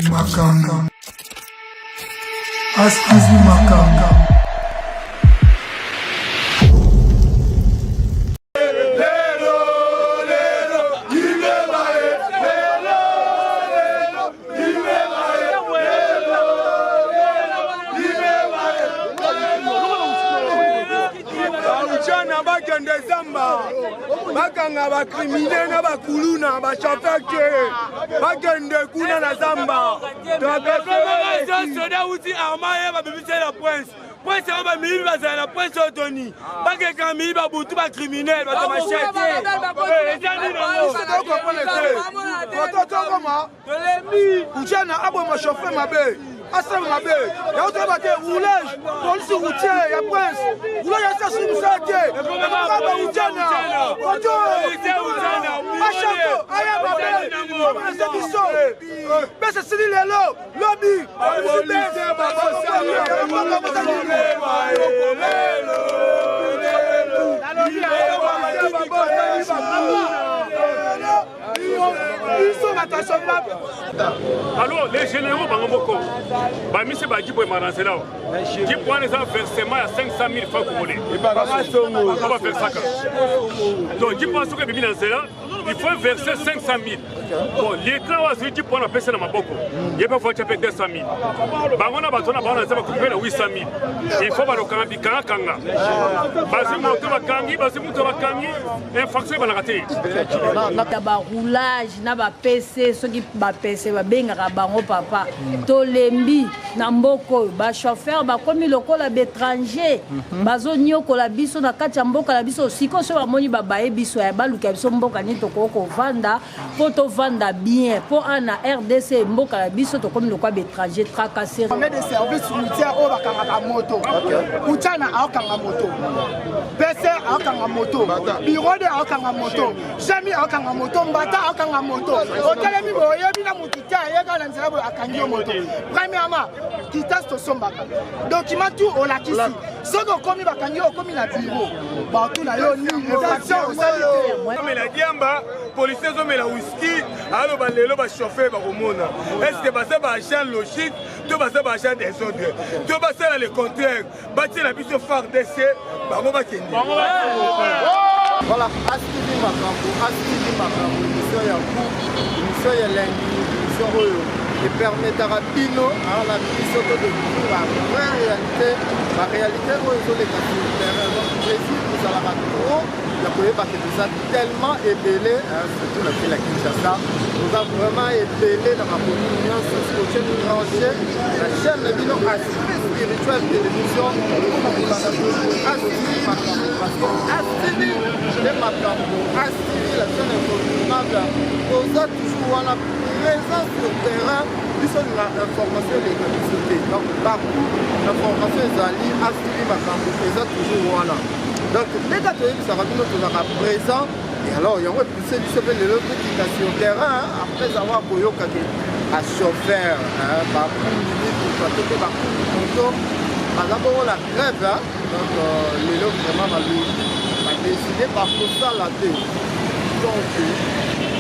Makambo. ASTV Makambo. Ujana bakende zamba bakanga bakrimine na bakuluna bachauffeur te bakende kuna na zamba. Soda uti arma ye babimisi na prince prince yango bamiyibi bazala na prince oyo toni bakeka miyibi babutu bacriminel bato machete eza nini yango? Tokoma ujana aboma chauffeur mabe, asala mabe yango toyeba te. Roulage, polisi routier ya prince, roulage asasi mosala te, ekokaba ujana koto ashako aya mabe omenase biso. Bese esili lelo, lobi. Alors les généraux bango moko bamisi bajeep emaranzela awa. Jeep wana eza versement ya 500 000 francs congolais o baversaka. Donc jeep wana soki ebimi na nzela, il faut verser 500 000. Bon, lieutenant oyo azwi jeep wana, apesi na maboko ye mpe faut atya mpe 200 000. Bango na bato na bango na nzela bakoki mpe na 800 000. Il faut balokanga bikangakanga, bazwi moto bakangi, bazwi moto bakangi, infraction ebalaka te. Ya baroulage na bapc, soki bapc babengaka bango papa, tolembi na mboka oyo. Bachauffeur bakomi lokola baétranger, bazoniokola biso na kati ya mboka na biso. Sikoyo so bamoni babaye biso ya baluka biso mboka nini tokoki kovanda mpo tovanda bien, mpo a na RDC mboka na biso tokomi lokola baétranger, tracasserie. Combien de service routier oyo bakangaka moto? Kuchana aokanga moto, pc aokanga moto, bureau de aokanga moto, jami aokanga moto, mbata aokanga moto. Otelemi boye, oyebi na motu te, ayeka na nzela boye, akangi yo moto. Premièrement, quittance tosombaka, document tout olakisi. Soki okomi, bakangi yo, okomi na bureau, batuna yo nini? Infraction osali te. Omela diamba, policier azomela whisky, aloba lelo bachauffeur bakomona. Est ce que baza baagent logique to baza baagent désordre? To basala le contraire, batiela biso FARDC, bango bakende. Voilà, ASTV Makambo, ASTV Makambo, émission ya coup, émission ya elengi, émission oyo epermetaka bino na biso to découvrir ba vraie réalité, baréalité oyo ezoleka sur terrain. Donc plaisir ezalaka trop ya koyeba ke toza tellement ebele, surtout na ville ya Kinshasa, toza vraiment ebele na bacommune nyonso scotché, branché na chaîne na bino Aspect Spirituel Télévision mpona kolanda toujours ASTV Makambo, parce que ASTV nde makambo, ASTV la chaîne incontournable. Toza toujours wana, présent sur terrain. Biso na information eleka biso te. Donc partout information ezali, ASTV Makambo eza toujours wana. Donc ndenge toyebisaka bino, tozalaka présent. Et alors yango epuse biso mpe lelo tokita sur terrain après avoir koyoka ke bachauffeur bakumbi mituka to mpe bakumbi moto baza bongo na grève. Donc lelo vraiment balobi, badécider bakosala te. Donc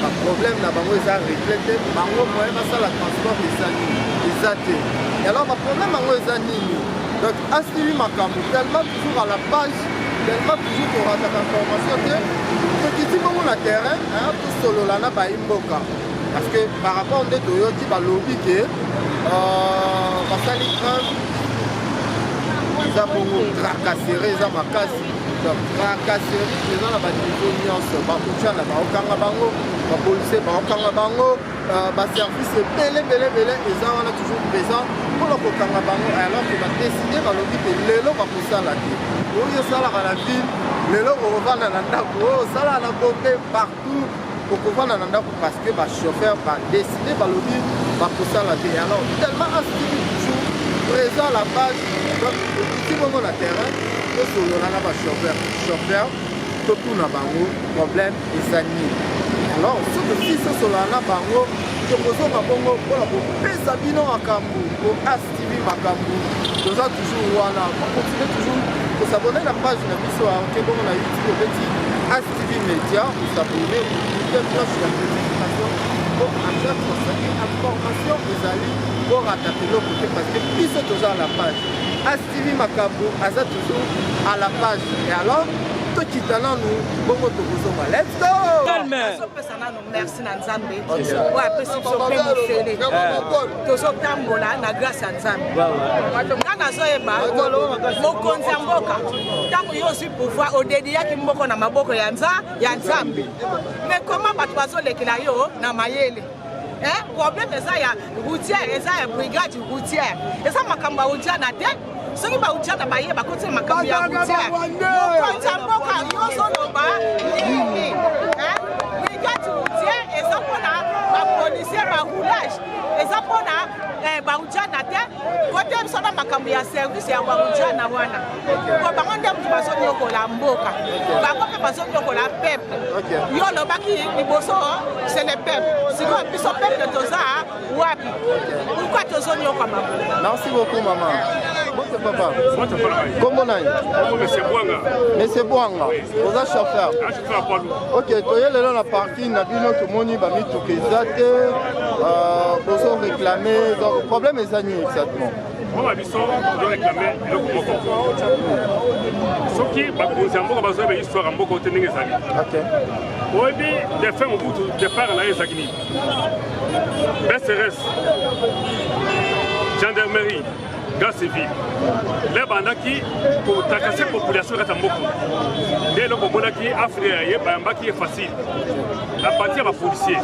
baproblème na bango eza réglé te, bango moyen basala transport eza nini? Eza te. Et alors baproblème yango eza nini? Donc ASTV Makambo, tellement toujours à la page, tellement toujours korataka information te, tokiti bongo na terrain tosolola na bayi mboka, parce que par rapport nde toyoki balobi ke basali grève, eza bongo tracasserie eza makasi. Donc tracasserie eza na baniveau nyonso. Bakutiana baokanga bango, bapolisier baokanga bango, baservice ebele ebele ebele eza wana toujours présent mpona kokanga bango, alors ke badécider, balobi ke lelo bakosala te. Oyo osalaka na ville, lelo okovanda na ndako. Oyo osalaka na Gombe, partout okovanda na ndako, parce que bachauffeur badécider, balobi bakosala te. Alors tellement ASTV toujours présent à la page, donc okiti bongo na terrain tosolola na bachauffeur, chauffeur, totuna bango problème eza nini. Alors soki biso tosolola na bango, tokozonga bongo mpona kopesa bino makambo po ASTV Makambo toza toujours wana. Continue toujours kos'abonner na page na biso. Oke bongo na YouTube, obeti ASTV Média, os'abonner, ocliquer cloche ya notification po à chaque Soki information ezali, borataka eloko te parce que biso toza à la page. ASTV Makambo aza toujours à la page. Et alors, tokita nanu bongo tokozonga. Let's go! Nazopesa nano merci na Nzambe oyo apesi biso mpe mofele, tozotambola na grâce ya Nzambe. Nga nazoyeba, mokonzi ya mboka, ntango yo ozwi pouvoir, odediyaki mboka na maboko ya Nzambe, mais comment bato bazolekela yo na mayele? Problème eza ya routière, eza ya brigade routière, eza makambo ya odiana te. Soki bautiana baye bakoti makambo ya routière, mokonzi ya mboka, yo ozoloba nini? Brigade routière eza mpona bapolicier, baroulage eza mpona bautiana te. Kote biso na makambo ya service ya bautiana wana, po bango nde moto bazonyokola mboka, bango mpe bazonyokola peuple. Yo olobaki liboso, c'est le peuple. Sikoyo biso peuple toza wapi? Pourquoi tozonyokama? Merci beaucoup, maman. Mbote papa. Kombo nani? Monsieur Bwanga. Monsieur Bwanga, oza chauffeur? Un chauffeur à poids lourd. Ok, toye lelo na parking na bino, tomoni bamituka eza te, bozo réclamer. Donc problème eza nini exactement? Mpo biso tozoréclamer eloko moko: soki bakonzi ya mboka bazoyeba histoire ya mboka te ndenge ezali. Oyebi, défunt Mobutu, départ na ye ezalaki nini? BCRS, gendarmerie, garde civile le bandaki kotracasser population kati ya mboka. Nde eloko omonaki afrika ya ye bayambaki ye facile à partir ya bapolicier.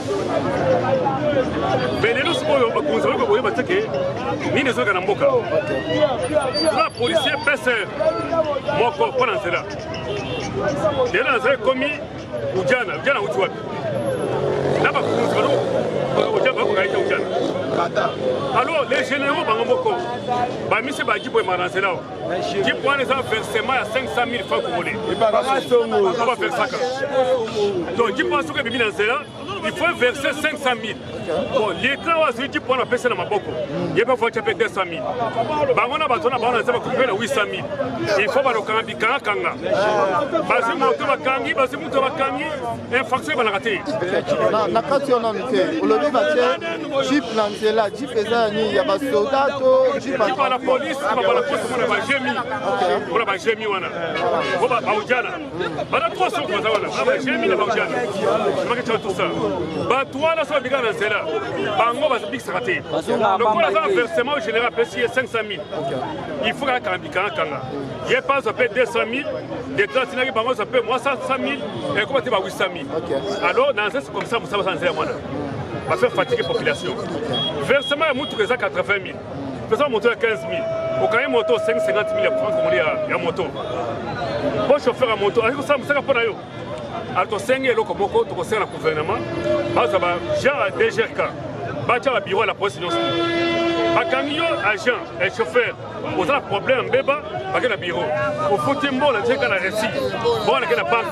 Mais lelo sikoyo bakonzi bayoka koyeba te ke nini ezoyoka na mboka. Toza policier PCR moko mpo na nzela. Lelo na nzela ekomi ujana. Ujana uti wapi? Na bakonzi bakoka ete ujana. Alors les généraux, bango moko bamisi bajeep oyo na nzela awa. Jeep wana eza versement ya 500 000 francs congolais o baversaka. Donc jeep wana soki ebimi na nzela, il faut verser 500 000. Bon, lieutenant oyo azwi jeep wana, apesi na maboko ye mpe faut atya mpe 200 000. Bango na bato na bango na nzela bakoki mpe na 800 000. Il faut balokanga bikangakanga, bazwi moto bakangi, bazwi moto bakangi, infraction ebalaka te. Na kati yo nanu te, olobi batie jeep na nzela. Jeep eza ya nini? Ya basoda to jeep? Jeep ya la police, bala police mpona bagemi, mpona bagemi wana po baujana bana trois soko baza wana, bana bagemi na baujana baketaka tout ça. Bato wana so babika na nzela, bango babikisaka te. Lokola aza na versement général, apesi ye 500 000, il faut kaka kanga bikangakanga. Ye mpe azwa mpe 200 000 detra, atinaki bango azwa mpe mwa 100 000, ekoma te ba 800 000. Alors na nzela, c'est comme ça mosala baza na nzela wana, bafaire fatiguer population. Versement ya mutuka eza 80 000, pesa moto ya 15 000, okangi moto 550 000 ya franc congolais ya moto. Po chauffeur ya moto azali kosala mosaka mpo na yo. Alors tosengi eloko moko, tokosenga na gouvernement bazwa baagent ya DGRK, batya babureau ya la police nyonso. Bakangi yo agent et chauffeur, oza na problème, mbeba, bake na bureau, ofuti mbongo, tieka na reçu, bongo nake na banque.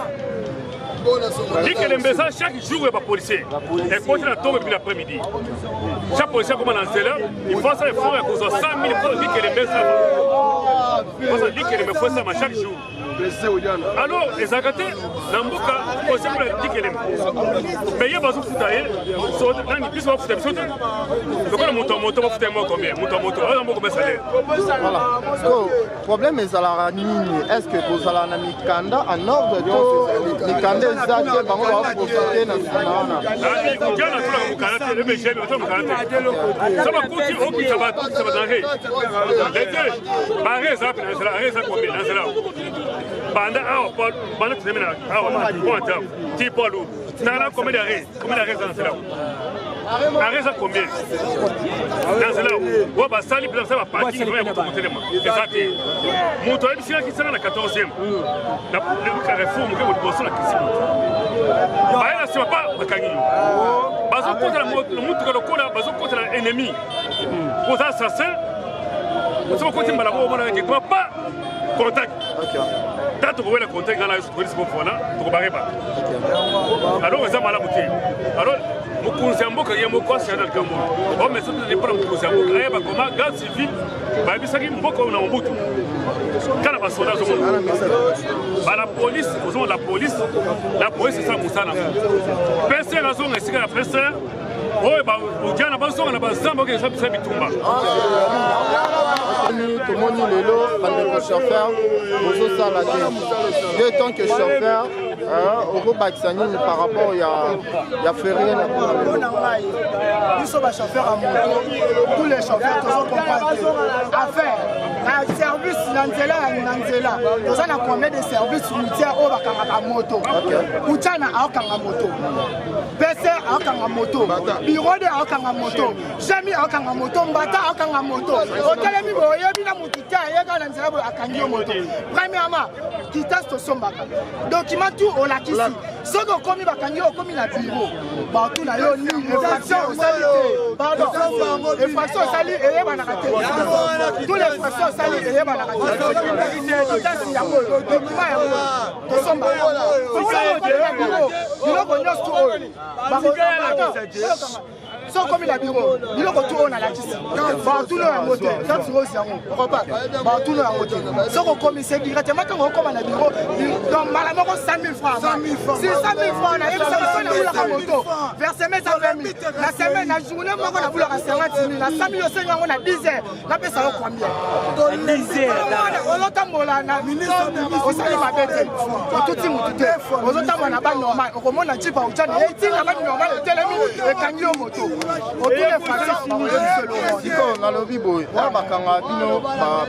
Likelembe eza chaque jour ya bapolicier ekoti na ntongo epi l'après midi. Chaque policier akoma na nzela, il faut asala effort ya kozwa 100 000 mpo likelembe esama. Posa likelembe faut esama chaque jour. Alors ezalaka te na mboka policier mpona likelembe, mais ye bazofuta ye nani? Biso bafuta biso te. Lokola moto ya moto bafuta ye moko combien? Moto ya moto aza moko salaire. Voilà. So, problème ezalaka nini? Est ce que bozalaka na mikanda en ordre to mikanda eza te, bango baprofite na nsima wana? Ujana tolaka mokanda te, ebegemi otola mokanda te. So bakuti okita bato, okita bato na re lete bare eza pe na nzela. Are eza combien na nzela? Banda awa, banda tozemi na awa point awa ti poids lourd, tala combien d'arrêt, combien d'arrêt eza na nzela? Arrêt eza combien na nzela oyo basali mpenza? Basala baparking ya moto kotelema eza te. Moto ayebisikaki sanga na 14e na carrefour moke liboso na kisi, moto baye na nsima pa bakangi yo. Bazokotela motuka lokola bazokotela ennemi, oza assassin. Soki okoti mbala moko, omonaka directement pa contact. Ta tokowela contact nga na yo, tokolisi bofona, tokobare bato. Alors eza malamu te. Alors mokonzi ya mboka ye moko asala na likambo oyo. Mais soki mpona mokonzi ya mboka ayeba koma garde civile, bayebisaki mboka oyo na Mobutu kala basoda azomona bala police, ozomona la police, la police esala mosala. PCR azonga esika ya PCR. Oyo ujana bazonga na bazamba okende bisa bitumba. Tomoni lelo bandeko chauffeur bozosala te. Yo tant que chauffeur okobakisa nini par rapport ya ya ferie na mpona ngai? Biso bachauffeur ya moto, tous les chauffeurs tozo comprendre te affaire na service na nzela. Na nzela toza na combien de service routière oyo bakangaka moto? Kuchana aokanga moto, pc aokanga moto, bureau de aokanga moto, jemi aokanga moto, mbata aokanga moto. Otelemi boye, oyebi na motu te, ayeka na nzela boye, akangi yo moto. Premièrement, quittance tosombaka, document tout olakisi. Soki okomi, bakangi yo, okomi na bureau, batuna yo nini? Infraction osali te, pardon, infraction osali eyebanaka te. Tous les infractions osali eyebanaka te. Quittance yango, document yango tosombaka. Soki na bureau, biloko nyonso oyo, soki okomi na biro, biloko tu oyo nalakisi, batuna yango te. Carte rose yango okopa, batuna yango te. Soki okomi, c'est directement ntango okoma na biro, donc mbala moko 100 000 francs. Si 100 000 francs, nayebisa biso, nabulaka moto, versement eza 20 000 na semaine, na journée moko nabulaka 50 000. Na 100 000 osengi yango na 10 heures, napesa yo combien? Ozotambola na, osali mabe te, otuti mutu te, ozotambola na banormal, okomona jeep autia etinga banormal etelemi, ekangi yo moto, otuni infraction, bakoyebisa eloko. Sikoyo nalobi boye, oyo bakangaka bino,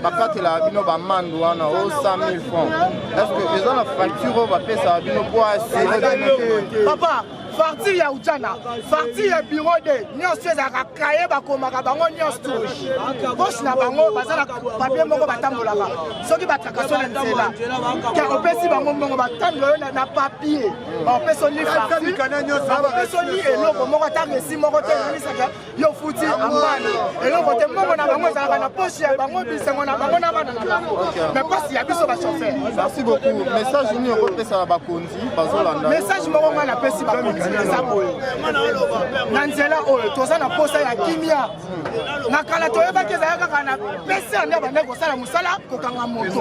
bakatelaka bino bamandu wana o 100 000 francs, est ce que eza na facture oyo bapesaka bino mpo assurer bino? Papa, facture ya ujana, facture ya bureau de nyonso ezalaka kaye, bakomaka bango nyonso tu. Poche na bango baza na papier moko batambolaka. Soki batrakaso na nzela ke opesi bango mbongo, batambola yo na papier, bapesi oni facture, bapesi oni eloko moko, ata reçu moko te emonisaka yo futi ambana, eloko te. Mbongo na bango ezalaka na poche ya bango, bisengo na bango na bana na bango, mais poche ya biso bachauffeur. Merci beaucoup. Message nini okopesa na bakonzi bazolanda? Message moko ngai napesi bakonzi eza boye: na nzela oyo toza na posa ya kimia. Na kala toyebaki ezala kaka na pese nde bandaki kosala mosala kokanga moto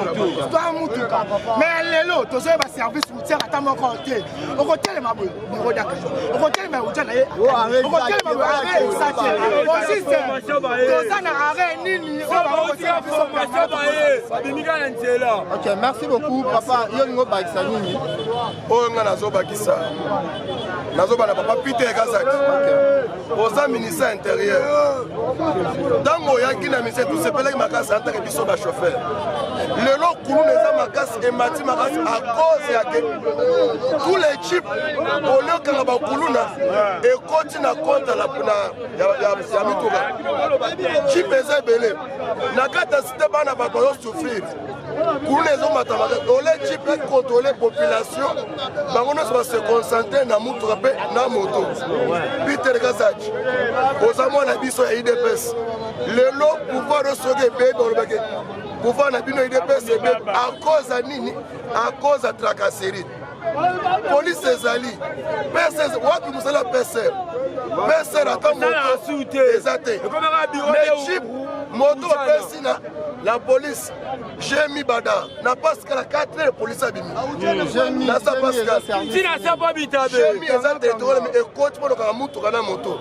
to mutuka, mais lelo tozoyeba service routière ata moko te. Okotelema boye, bureau daka, okotelema uja na ye, okotelema boye, arrêt eza te. Osiste toza na arrêt nini oyo bakokosala biso? Babimika na nzela. Ok, merci beaucoup papa. Yo olingi obakisa nini? Oyo ngai nazobakisa, nazobana papa Peter Kazaki, oza ministère intérieur. Ntango oyaki na ministère, tosepelaki makasi antake biso bachauffeur. Lelo kuluna eza makasi, emati makasi à cause ya ke tous les jeep oliokanga bakuluna ekoti na compte ya mituka. Jeep eza ebele na kati ya cité, bana bato bazosouffrir, kuluna ezomata makasi. Ole jeep econtrôle population, bango nyonso base concentre na mutuka mpe na moto. Peter Kazaki, oza mwana biso ya UDPS. Lelo pouvoir oyo soki ebebi, olobaki pouvoir na bino UDPS ebebi à cause ya nini? À cause ya tracasserie. Police ezali, pc wapi? Mosala pcr, pcr ata moto eza te. Mais jeep moto bapesi na la police, Jemi Bada na Pascal, 4 heures police abimi na sa Pascal. Ntina sapa bitabe. Jemi eza territorial, mais ekoti mpo lokaka mutuka na moto.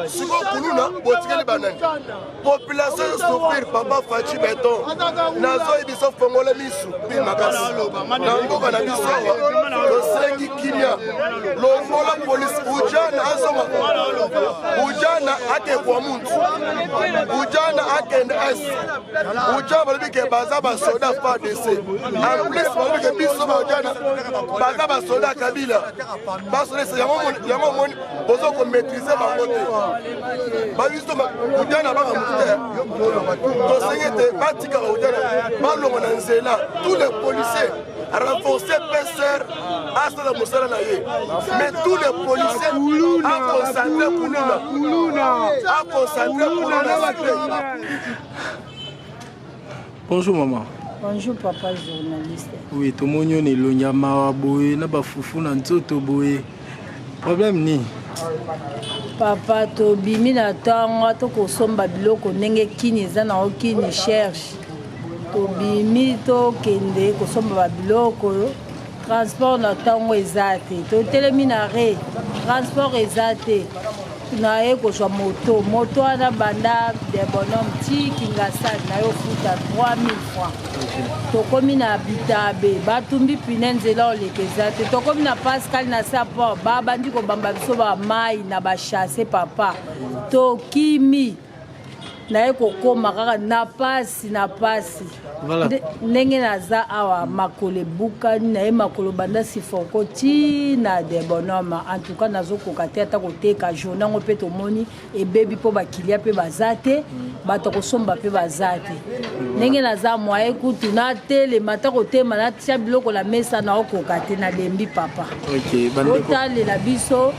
Sikoyo kuluna botikeli banani? Population souffrir. Papa Fatshi Béton, nazoyi biso, fongole misu mpi makasi na mboka na biso awa. Tosengi kimia, longola polisi ujana, azonga ujana, akekwa muntu ujana, akende es ujana. Balobi ke baza basoda FARDC, en plus balobi ke biso baujana baza basoda Kabila, basoda. Yango omoni bozo komaîtrise bango te. Babiso ujana baka motu te. Tosengi ete batikaka ujana, balongo na nzela tous les policiers, renforcer PCR, asala mosala na ye, mais tous les policiers aconcentre kuluna, aconcentre kuluna. Bonjour maman. Bonjour papa journaliste. Oui, tomoni yo na elongi ya mawa boye, na bafufu na nzoto boye. Problème nini? Papa, tobimi na ntongo, tokosomba biloko ndenge kini eza nango, kini cherche. Tobimi tokende kosomba babiloko oyo. Transport na ntongo eza te, totelemi na re, transport eza te. Naye kozwa moto, moto wana banda de bonhomme ti Kingasani naye ofuta 3000 francs. Tokomi na Bitabe, batumbi pine nzela oleka eza te. Tokomi na Pascal na Sapor, babandi kobamba biso ba mai na bachasse papa. Tokimi naye kokoma kaka na pasi na pasi ndenge naza awa makolo ebukani naye makolo banda siforko ti na de bonhomme en tout cas nazokoka te ata koteka journée yango mpe tomoni ebebi mpo bakilia mpe baza te bato ya kosomba mpe baza te ndenge naza mwaye kutu natelema ata kotema natia biloko na mesa naokoka te nalembi papa otalela biso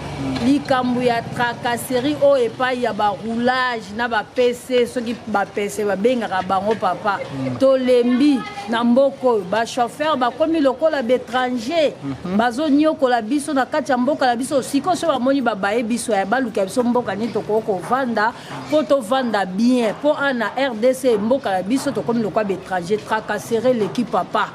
likambo ya tracasserie oyo epai ya baroulage na bapc soki bapc babengaka bango papa mm. tolembi na mboka oyo bachauffeur bakomi lokola baétranger mm -hmm. bazoniokola biso na kati ya mboka na biso sikoyo so bamoni babaye biso ya baluka biso mboka nini tokoki kovanda mpo tovanda bien mpo a na rdc mboka na biso tokomi lokola baétranger tracasserie eleki papa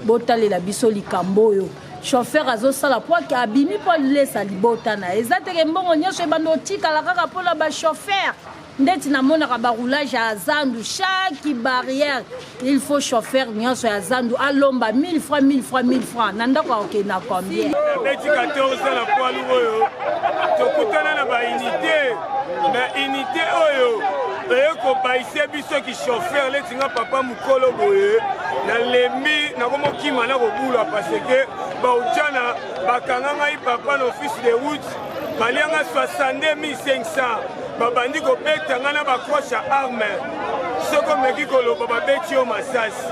botalela biso likambo oyo chauffeur azosala po ake abimi mpo alesa libota na ye eza teke mbongo nyonso ebanda otikala kaka mpona bachauffeur ndeti namonaka baroulage ya zandu chaque barrière il faut chauffeur nyonso ya zandu alomba 1000 francs 1000 francs 1000 francs na ndako akokende na combien nabeti 14 na poilu oyo tokutana na baunité na unité oyo eye kobaise biso ki chauffeur leti nga papa mokolo boye nalembi nakomokima na kobula parce que baujana bakanga ngai papa na office de route balia nga 62 500 babandi kobeta ngai na bacroche ya arme soki omeki koloba babeti yo masasi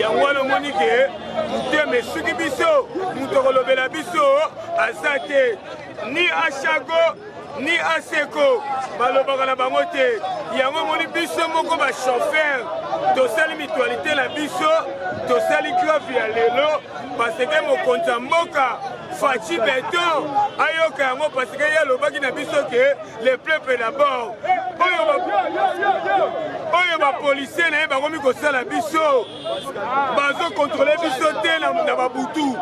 yango wana omoni ke motema esuki biso moto akolobela biso aza te ni ashago ni aseko balobaka na bango te yango omoni biso moko bachauffeur tosali mutualité na biso tosali grave ya lelo parce que mokonzi ya mboka Fatshi Beton ayoka yango parce que ye alobaki na biso ke le peuple d'abord oyo bapolisier na ye bakomi kosala biso bazokontrole biso te na babutu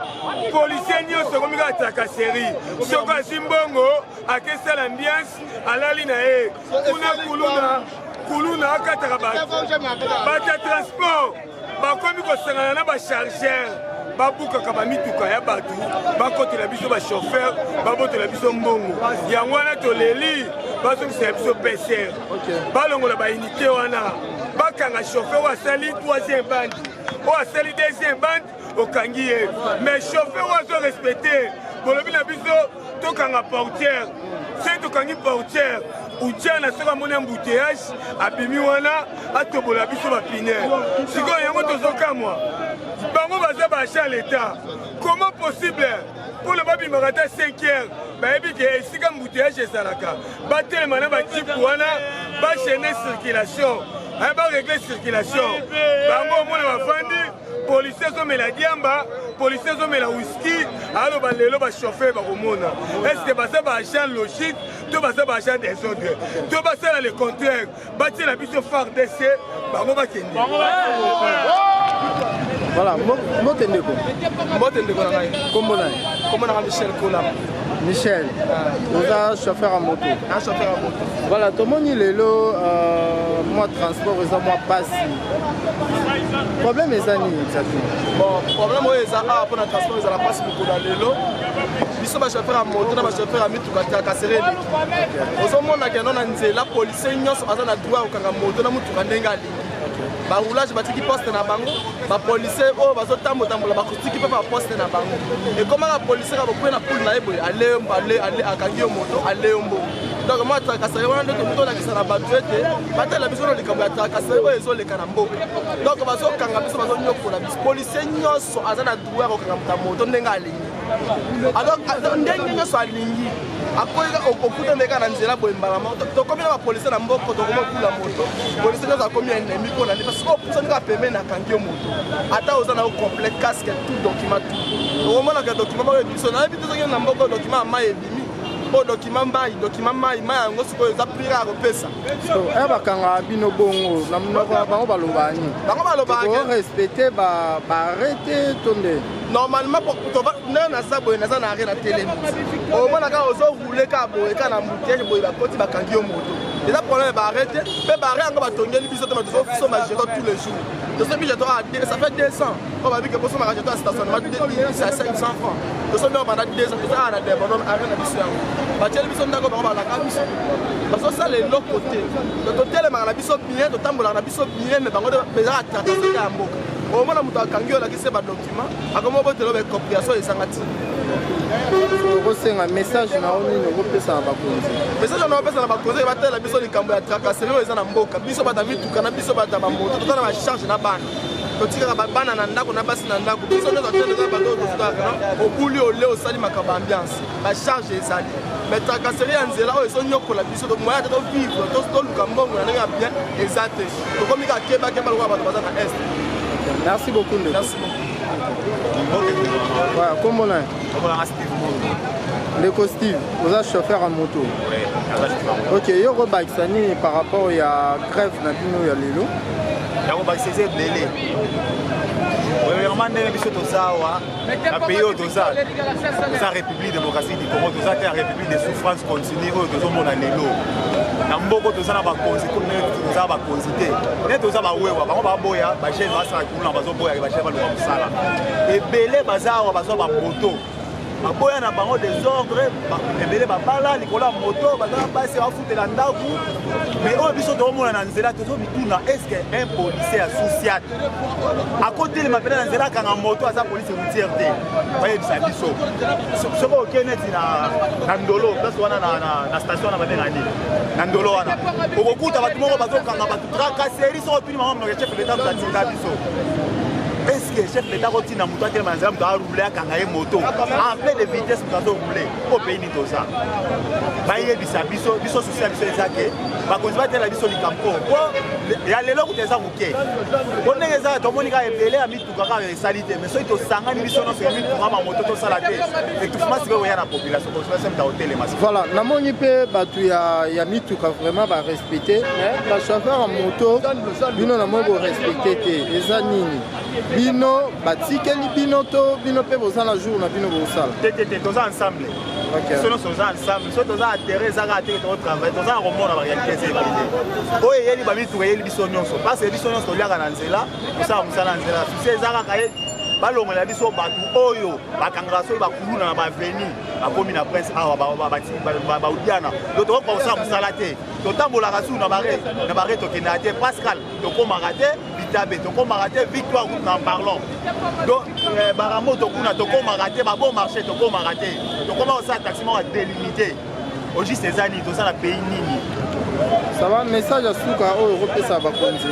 policier nyonso akomi kaka tracasserie soki azwi mbongo akesala ambiance alali na ye kuna kuluna kuluna akataka bato bato ya transport bakomi kosangana na bachargeur babukaka bamituka ya bato bakotela biso bachauffeur babotela biso mbongo yango wana toleli bazongisela biso pcr balongola baunité wana bakanga chauffeur oyo asali troisième bande oyo asali deuxième bande okangi ye mais chauffeur oyo azo respecte bolobi na biso tokanga portière soki tokangi portière ujana soki amoni embouteillage abimi wana atobola biso bapine sikoyo yango tozokamwa bango baza baagent ya l'état comment possible mpona babimaka ata 5 heures bayebi ke esika embouteillage ezalaka batelema na bajipe wana bachaine circulation baregle circulation bango omona bafandi policier azomela diamba policier azomela whisky aloba lelo bachauffeur bakomona est ce que baza baagent logique to baza baagent desordre to basala le contraire batiela biso fardc bango bakende. Voilà, mbote ndeko. Mbote ndeko na ngai. Kombo na ye? Kombo na ngai Michel Kola. Michel, ah. oza chauffeur ya moto. Na chauffeur ya moto. Voilà, tomoni lelo euh, mwa transport eza mwa pasi. Problème eza nini exactement? Bon, problème oyo eza awa mpona transport ezala pasi mokolo ya lelo. Biso ba chauffeur ya moto na ba chauffeur ya mituka tracasserie eleki. Ozomona keno na nzela policier nyonso aza na droit ya kokanga moto na motuka ndenge alingi. Baroulage batiki poste na bango, bapolisier oyo bazotambotambola bakotiki mpe baposte na bango. Ekomaka policier kaka bokwei na poule na ye boye, ale ale ale akangi yo moto, ale yo mbongo. Donc mwa tracasserie wana nde tokoki tolakisa na bato ete batala biso na likambo ya tracasserie oyo ezoleka na mboka. Donc bazokanga biso, bazonyokola biso. Policier nyonso aza na droit ya kokanga moto ya moto ndenge alingi. Alors ndenge nyonso alingi akoyika okuta ndeka na nzela boye mbala moko tokomi na bapolisier na mboko tokomi okula moto polisier nyonso akomi ennemi mpo na nini parce que opusani kaka pembeni akangi yo moto ata oza na yo complet casque tout document tout okomonaka document moko ebiso nayebi te soki na mboko document ya mai ebimi mpo document mai document mai mai yango sikoyo eza prix ya kopesa aya bakangaka bino bongo na monoko na bango balobaka nini bango balobaka respecte baarrete to nde. Normalement, ndenge naza boye, naza na arrêt na telemi, omona kaka ozoroule kaka boye, kaka na embouteillage boye, bakoti bakangi yo moto. Eza problème ya baarrêt te, mpe baarrêt yango batongeli biso te. Tozosomba jeton tous les jours, tosombi jeton, ça fait 200 oyo babike posomaka jeton ya stationnement, c'est 500 francs. Tosombi yango pendant 2 ans, toza na debonome. Arrêt na biso yango batieli biso ndako, bango balaka biso, bazosala eloko te. Totelemaka na biso bien, totambolaka na biso bien, mais bango ezaka tracasserie ya mboka. Omona moto akangi oyo, alakisi badocument, akomi obotela baexpropriation ezanga ntina. Okosenga message na yo nini okopesa na bakonzi? Message na opesa na bakonzi, batalela biso likambo ya tracasserie oyo eza na mboka. Biso bata mituka na biso bata bamoto, toza na bacharge na bana, totikaka bana na ndako na basi na ndako. Biso nyonso atene eza bato oyo tozutaka obuli ole osali makambo ambiance, bacharge ezali, mais tracasserie ya nzela oyo ezonyokola biso. Moyen te tovivre, toluka mbongo na ndenge ya bien eza te. Tokomi kaka kebakeba lokola bato baza na Est. Merci beaucoup, ndeko. Merci beaucoup. Voilà, kombo na ndeko Steve, oza chauffeur ya moto? Ok, yo okobakisa nini par rapport ya grève na bino ya lelo? Ya kobakisa eza ebele. Premièrement, ndenge biso toza awa na pays oyo, toza République démocratique du Congo, toza te ya république de souffrance continue oyo tozomona lelo na mboka. Toza na bakonzi, toza na bakonzi te. Nde toza bawewa, bango baboya bajeune basala kuluna, bazoboya bajeune baluka mosala. Ebele baza awa bazwa bamoto, baboya na bango désordre. Ebele babala likolo ya moto, baza na basi, bafutela ndako. Mais oyo biso toomona na nzela, tozomituna: est ce que un policier ya sous-ciat akotelema mpena na nzela akanga moto? Aza police routière te. Bayebisa biso, soki oke neti na Ndolo, place wana na station wana babenga nini, na Ndolo wana, okokuta bato moko bazokanga bato, tracasserie. Soki otuni mama monoko, chef d'état moto atinda biso. Est ce que chef d'état kotinda moto atelema na nzela, moto aroule, akanga ye moto en pleine de vitesse, moto azoroule? O pays nini toza? Bayebisa biso. Biso souci ya biso eza ke bakonzi batela biso likambo oyo, po ya lelo kuta eza moke, po ndenge eza, tomoni kaka ebele ya mituka kaka esali te. Mais soki tosangani biso nyonso ya mituka, bamoto, tosala te, étouffement sikoyo koya na population, population mita kotelema. Voilà, namoni mpe bato ya mituka vraiment barespecte, mais bachauffeur ya moto, bino namoni borespecte te. Eza nini? Bino batikeli bino to bino mpe boza na jour na bino bosala? Te, te, te, toza ensemble. Biso nyonso toza ensemble. Soki toza na terrain, eza kaka teke tokotravaille, toza na komona baréalité eza ebele. Oyo eyeli bamituka, eyeli biso nyonso, parce que biso nyonso toliaka na nzela, tosala mosala na nzela. Souci eza kaka ye balongola biso bato oyo bakangaka. Soki bakuluna na baveni bakomi na Prince awa, baudiana, donc tokoka kosala mosala te. Totambolaka su na bare, na bare tokendaka te, Pascal tokomaka te, Bitabe tokomaka te, Victoire route n'en parlons. Donc baramoto kuna tokomaka te, babon marché tokomaka te. Tokoma kosala taxi moko ya délimité. Au juste eza nini? Toza na pays nini? Ça va, message ya suka oyo okopesa bakonzi?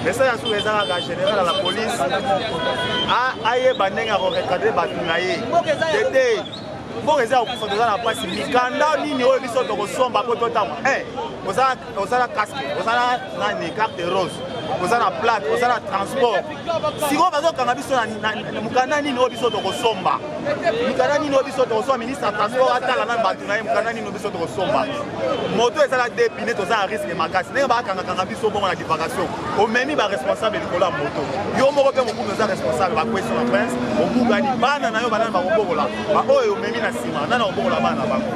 Message ya suka eza kaka général ya la police ayeba ndenge akorecadre bato na ye tete. Mboka eza kokufa, toza na mpasi. Mikanda nini oyo biso tokosomba po totamba? Oza na casque, oza na nani, carte rose, oza na plaque, oza na transport. Sikoyo bazokanga biso na mokanda nini oyo biso tokosomba? Mikanda nini oyo biso tokosomba? Ministre ya transport atala nani bato na ye. Mokanda nini oyo biso tokosomba? Moto eza na deux pneus, toza na risque makasi. Ndenge bakangakanga biso bongo na divagation, omemi baresponsable likolo ya moto, yo moko mpe mokumu oza responsable. Bakwesi na Prince, obugani bana na yo, banani bakobokola baoyo omemi na nsima? Nani akobokola bana na bango?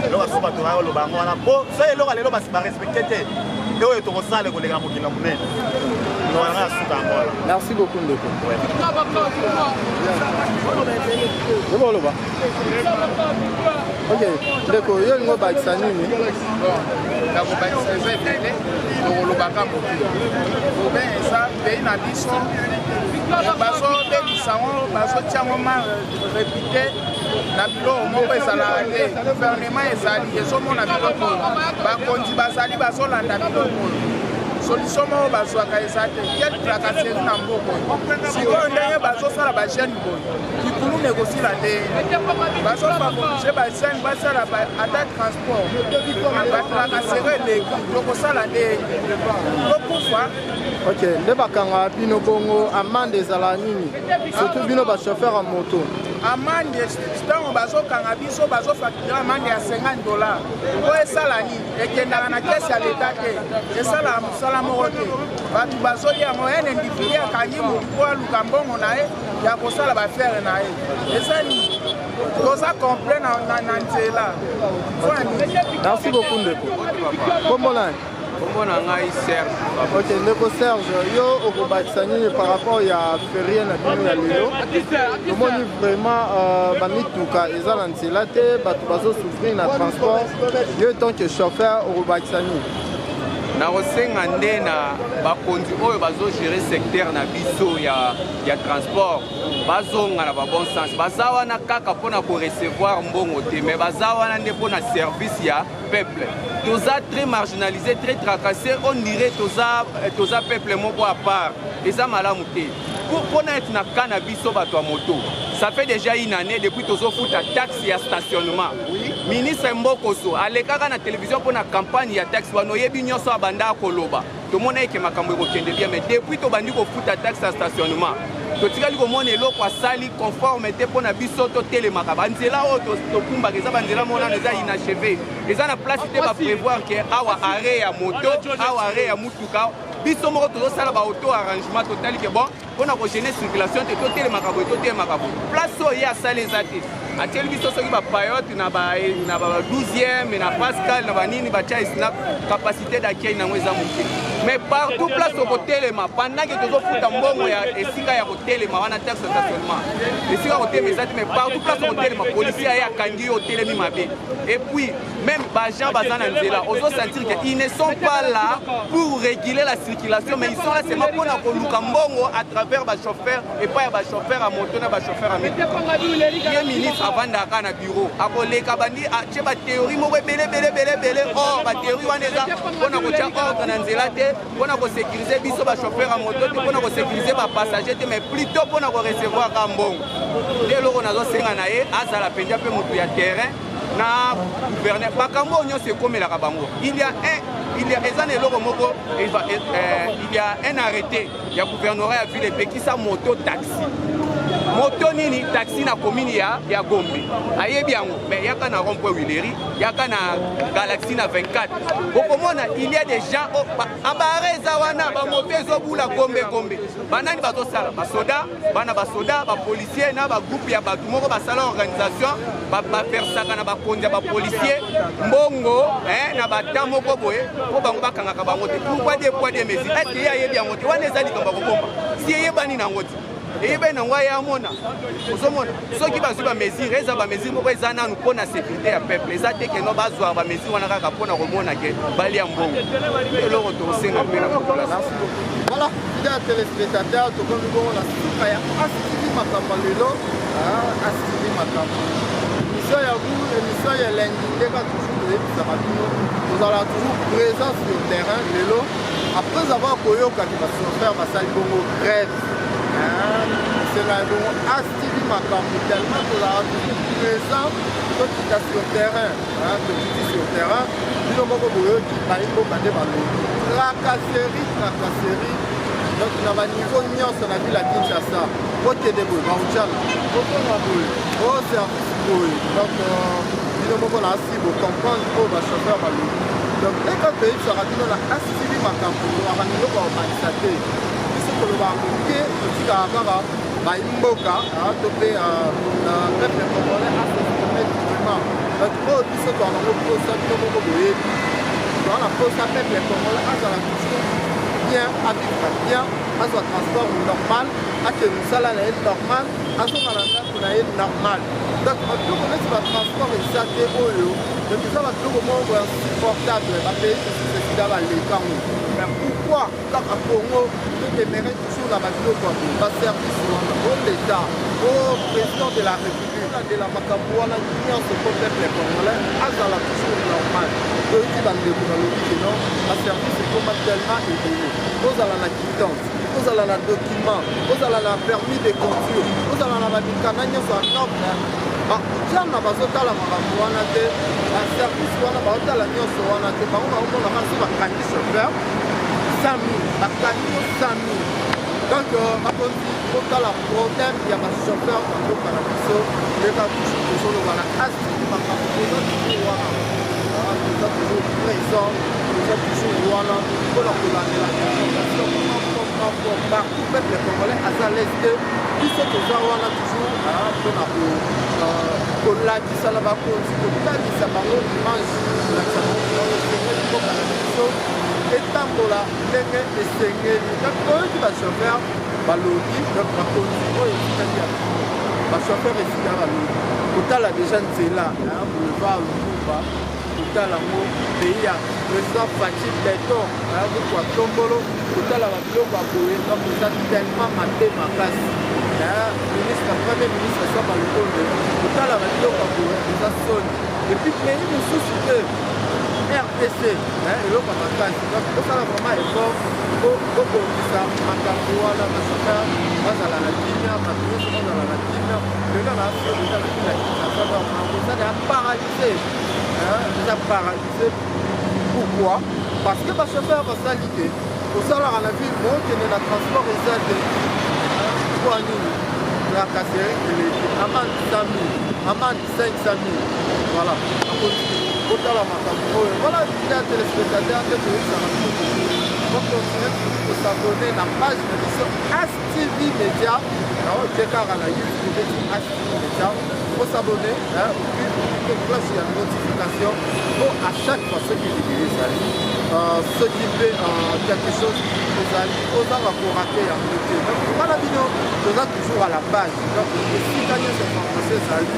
Eloko asusu bato bayoloba yango wana, po so eloko lelo barespecte te, oyo tokosala ekoleka mokili na monene wana ya suka yango wana. Merci beaucoup, ndeko. Yeba oloba. Ok, ndeko, yo olingi obakisa nini? Nakobakisa eza ebele, tokolobaka moke. Problème eza pays na biso, bazobebisa yango, bazotia yango mal réputé na biloko moko ezalaka te. Gouvernement ezali ezomona biloko oyo, bakonzi bazali bazolanda biloko oyo, solution moko bazwaka eza te. Quelle tracasserie na mboka oyo! Sikoyo ndenge bazosala bajeune boye, kikuluna ekosila te. Bazofavorize bajeune basala ata transport, batracasserie eleki, tokosala nde tokufa. Ok, nde bakangaka bino bongo, amende ezalaka nini? Surtout bino bachauffeur ya moto. Amande ntango bazokanga biso bazofacture amande ya 50 dollar mpo esala nini? Ekendaka na kese ya leta te, esalaka mosala moko te. Bato bazolia yango, un individu akangi motu mpo aluka mbongo na ye ya kosala bafere na ye. Eza nini? Toza complet na, na, na nzela. Mpo na nini? Merci beaucoup ndeko. Kombo nani? Kombo na ngai Serge. Ok, ndeko Serge, yo okobakisa nini par rapport ya ferie na bino ya lelo? Tomoni vraiment euh, bamituka eza na nzela te, bato bazosouffrir na transport. Yo tant que chauffeur okobakisa nini? Nakosenga nde na bakonzi oyo bazogere secteur na biso ya, ya transport bazonga na ba bon sens. Baza wana kaka mpona korecevoir mbongo te, mais baza wana nde mpona service ya peuple. Toza très marginalisé, très tracassé, on dirait toza, toza peuple moko à part. Eza malamu te. Mpona ete na cas na biso bato ya moto, ça fait déjà une année depuis tozofuta taxe ya stationnement. Ministre Mbokoso alekaka na télévision mpona campagne ya taxe wana, oyebi nyonso abanda koloba. Tomona eke makambo ekokende bien, mais depuis tobandi kofuta taxe ya stationnement, totikali komona eloko asali conforme te mpona biso totelemaka. Banzela oyo tokumbaka eza banzela moko nano eza inachevé, eza na place te baprévoir ke awa arrêt ya moto, awa arrêt ya mutuka. Biso moko tozosala ba auto arrangement, totali ke bon mpona kogene circulation te, totelemaka boye, totelemaka boye. Place oyo ye asali eza te, atieli biso soki bapayote na ba 12e na Pascal na banini batia snap, capacité d'accueil nango eza moke. Mais partout place okotelema pendant ke tozofuta mbongo ya esika ya kotelema wana, taxe stationnement, esika kotelema eza te. Mais partout place okotelema, policier aye akangi yo, otelemi mabe. Et puis même baagent baza na nzela, ozosentir que ils ne sont pas là pour réguler la circulation, mais ils sont là seulement mpona koluka mbongo à travers bachauffeur, epai ya bachauffeur ya moto na bachauffeur ya mituka. Ye ministre avandaka na bureau, akoleka bandi atie bathéorie moko ebele ebele ebele ebele. Or bathéorie wana eza mpona kotia ordre na nzela te, mpona kosécuriser biso bachauffeur ya moto te, mpona kosécuriser bapassager te, mais plutôt mpona korecevoir ka mbongo. Nde eloko nazosenga na ye, azala mpenza mpe motu ya terrain na gouverneur. Makambo oyo nyonso ekomelaka bango, il y a un il y a eza na eloko moko, il y a un arrêté ya gouvernorat ya ville epekisa moto taxi, moto nini taxi na commune ya, ya Gombe. Ayebi yango, mais yaka na rond point Wileri, yaka na Galaxie na 24, okomona il y a des gens oh, abare eza wana, bamoto ezobula Gombe Gombe. Banani bazosala? Basoda, bana basoda, bapolicier na bagroupe ya bato moko basala organisation, baversaka na bakonzi ya bapolicier mbongo na bata moko boye mpo bango bakangaka bango te. Pourquoi deux poids deux mesures? Est ce que ye ayebi yango te? Wana eza likambo ya kobomba, si eyebani nango te, eyebani nango aye amona. Ozomona soki bazwi bamesure, eza bamesure moko eza nanu mpo na sécurité ya peuple, eza te keno bazwaka bamesure wana kaka mpo na komona ke balia mbongo. Eloko tokosenga mpe na population. Voilà, fidèle téléspectateur, tokomi bongo na suka ya ASTV makambo lelo. ASTV makambo, émission ya goût, émission ya elengi. Ndeka toujours toyebisaka bino, tozala toujours présent sur terrain. Lelo, après avoir koyokaki bachauffeur basali bongo grève, esenga bongo ASTV makambo, tellement tozalaka toujours présent, tokita sur terrain. Tokiti sur terrain, bino moko boyoki bayi mboka nde balobi tracasserie, tracasserie. Donc na baniveau nyonso na ville ya Kinshasa, okende boye bautiana, okonga boye, o service boye. Donc bino moko na asi bocomprendre oyo bachauffeur balobi. Donc ndenge toyebisaka bino na ASTV makambo, tolobaka biloko ya kobakisa te. Biso tolobaka moke, totikaka kaka bayi mboka to mpe peuple congolais as'exprime librement. Donc oyo biso toa nango mposa, bino moko boyebi, toa na mposa peuple congolais azala toujours bien, avivre bien, azwa transport normal, akende mosala na ye normal, azonga na ndako na ye normal. Donc babiloko neti batransport eza te oyo, donc eza babiloko moko boye insupportable. Bapays mosusu esika balekango, mais pourquoi kaka Congo todemere toujours na babiloko ya boye? Baservice wana, o l'état, o président de la République, olandela makambo wana nyonso po peuple congolais azala toujours normal. Toyoki bandeko balobi ke non, baservice ekoma tellement ebele: ozala na quittance, ozala na document, ozala na permis de conduire, ozala na bamikanda nyonso ya norme. Bakutiana bazotala makambo wana te, baservice wana baotala nyonso wana te. Bango baomonaka so bakangi chauffeur 100 000, bakangi yo 100 000. Donc bakonzi botala problème ya ba chauffeur na mboka na biso ndeka toujours tozoloba na asili makambo toza toujours wana toza toujours présent toza toujours wana mpona kolandela information moko partout peuple congolais aza lese te biso toza wana toujours mpona kolakisa na bakonzi kotalisa bango image kolakisa bango esengeli mboka na biso etambola ndenge esengeli. Donc toyoki ba chauffeur balobi, donc bakonzi oyo etikali ya bino ba chauffeur esika balobi kotala deja nzela boulevard Lumumba, kotala yango pays ya président Fatshi Beton mukwa tombolo, kotala babiloko ya boye, donc eza tellement mabe makasi. Ministre premier ministre Sama Lukonde, kotala babiloko ya boye eza soni. Et puis pays mosusu te RDC eloko ya makasi. Donc bosala vraiment effort po bobongisa makambo wana, bachauffeur bazala na kimia, bato nyonso bazala na kimia. Lelo na afro eza na kila Kinshasa, donc makambo eza deja paralyse, eza paralyse. Pourquoi? Parce que bachauffeur basali te, osalaka na ville mookende na transport eza te. Mpo nini? Tracasserie eleki, amende 100 000, amende 500 000. Voilà, botala makambo oyo. Voilà, ya téléspectateur nde toyebisaka bino bocontinue toujours kosabone na page na biso ASTV Media. Otie kaka na YouTube obeti ASTV Media, osabone puis cloche ya notification po à chaque fois soki video ezali, soki mpe quelque chose ezali, ozanga korate yango te. Donc wana bino toza toujours à la page, donc esika nyonso information ezali,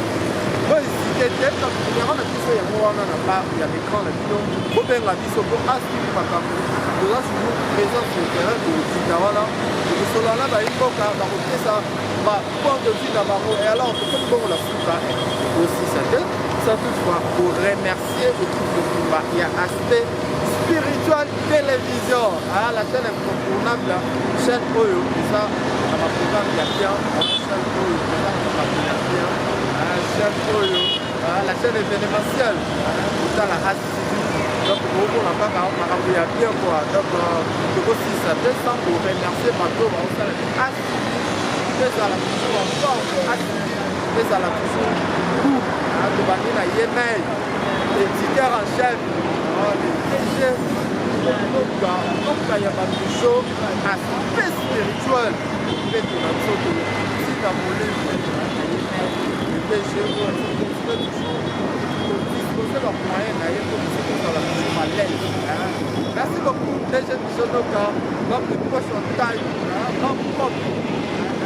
bohésite te. Donc numéro na biso yango wana na barre ya l'écran na bino, bobenga biso mpo ASTV makambo toza toujours présent sur le terrain. Tokokita wana, tokosolola na bayi mboka, bakopesa ba point de vue na bango. Et alors tokomi bongo na suka, osisa te sans toutefois pour remercier équipe mobimba ya Aspect Spiritual Télévision, ah, la chaîne incontournable, chaîne oyo eza na baprogramme ya bien, chaîne oyo eza na makambo ya bien, chaîne oyo, la chaîne événementielle. Kotala ASTV, donc okomona kaka makambo ya bien quoi. Donc tokosisa te sans koremercier bato baosala ASTV ezala toujours en forme, ASTV ezala toujours cool. Tobandi na yemei éditeur en chef, le DG Noka Noka ya Bamicho, aspect spirituel, mpeto na nzoto ntina molimo, le DG oyo azocontinue toujours kodispose bamoyen na ye mpo biso tozala toujours à l'aise. Merci beaucoup DG Micho Noka, l'homme de poche en taille, l'homme propre,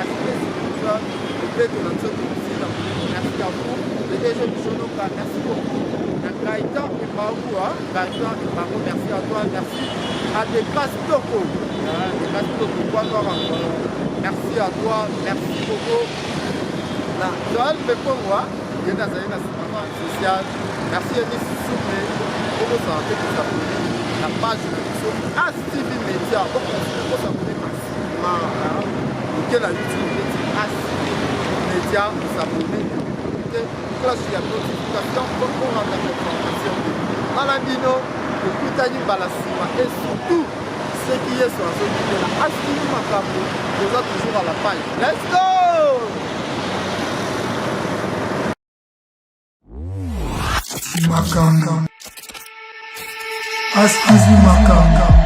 aspect spirituel, mpeto na nzoto ntina molimo. Merci à vous le DG Micho Noka, merci beaucoup. Na Gaëtan Embangu, Gaëtan Embangu, merci à toi, merci à Decas Toko, Decas Toko, quoi merci à toi, merci beaucoup. Na Joël Mekongwa, ye nde azali na nsima social, merci Enis Sume, okosala te kosabone na page na biso ASTV Media, bokontinue kosabone massivement, oke na YouTube neti ASTV Media, kosabone te cloche ya notification mpo oranda information te. Bana bino tokutani mbala nsima, et surtout soki Yesu azongitela ASTV makambo toza toujours à la page. Let's go! Makambo. ASTV Makambo.